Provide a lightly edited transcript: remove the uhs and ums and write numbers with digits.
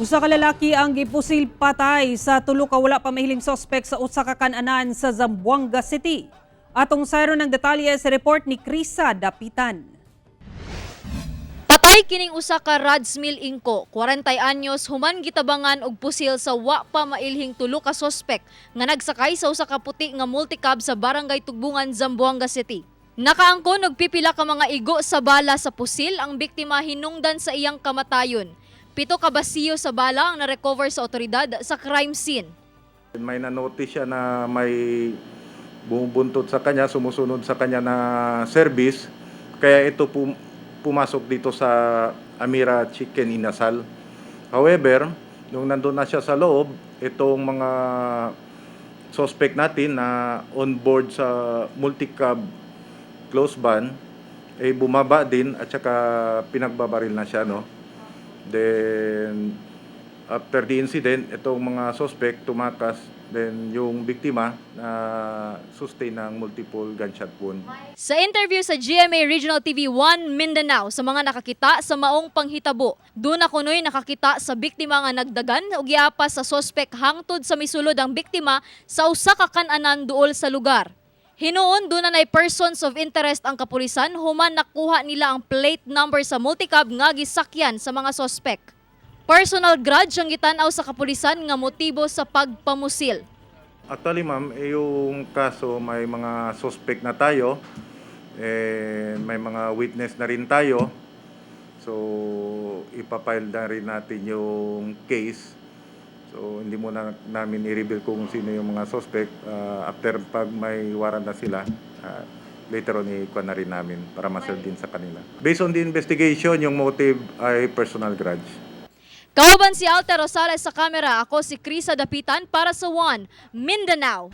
Usa ka lalaki ang gipusil patay sa tulo ka wala pa mahiling suspect sa usa ka kan-anan sa Zamboanga City. Atong sayron ng detalye sa report ni Krisa Dapitan. Patay kining usa ka Radsmil Ingko, 40 anyos, human gitabangan og pusil sa wa pa mailhing tulo ka sospek nga nagsakay sa usa ka puti nga multicab sa Barangay Tugbungan, Zamboanga City. Nakaangkon og pipila ka mga igo sa bala sa pusil ang biktima hinungdan sa iyang kamatayon. 7 ka basiyo sa bala ang na-recover sa otoridad sa crime scene. May na-notice siya na may bumubuntot sa kanya, sumusunod sa kanya na service. Kaya ito pumasok dito sa Amira Chicken Inasal. However, nung nandun na siya sa loob, itong mga suspect natin na on board sa multicab close van, eh bumaba din at saka pinagbabaril na siya, no? Then, after the incident, itong mga suspect tumakas, then yung biktima na sustain ng multiple gunshot wound. Sa interview sa GMA Regional TV 1 Mindanao sa mga nakakita sa maong panghitabo, doon na kunoy nakakita sa biktima nga nagdagan og giapas sa sospek hangtod sa misulod ang biktima sa usa ka kan-anan duol sa lugar. Hinuon doon na persons of interest ang kapulisan human nakuha nila ang plate number sa multicab nga gisakyan sa mga sospek. Personal grudge ang gitan-aw sa kapulisan nga motibo sa pagpamusil. Actually, ma'am, eh, yung kaso may mga suspect na tayo, eh, may mga witness na rin tayo. So, ipapile na rin natin yung case. So, hindi muna namin i-reveal kung sino yung mga suspect. After pag may warrant na sila, later on i na rin namin para ma-serve din sa kanila. Based on the investigation, yung motive ay personal grudge. Kauban si Alter Rosales sa kamera, ako si Krisa Dapitan para sa One Mindanao.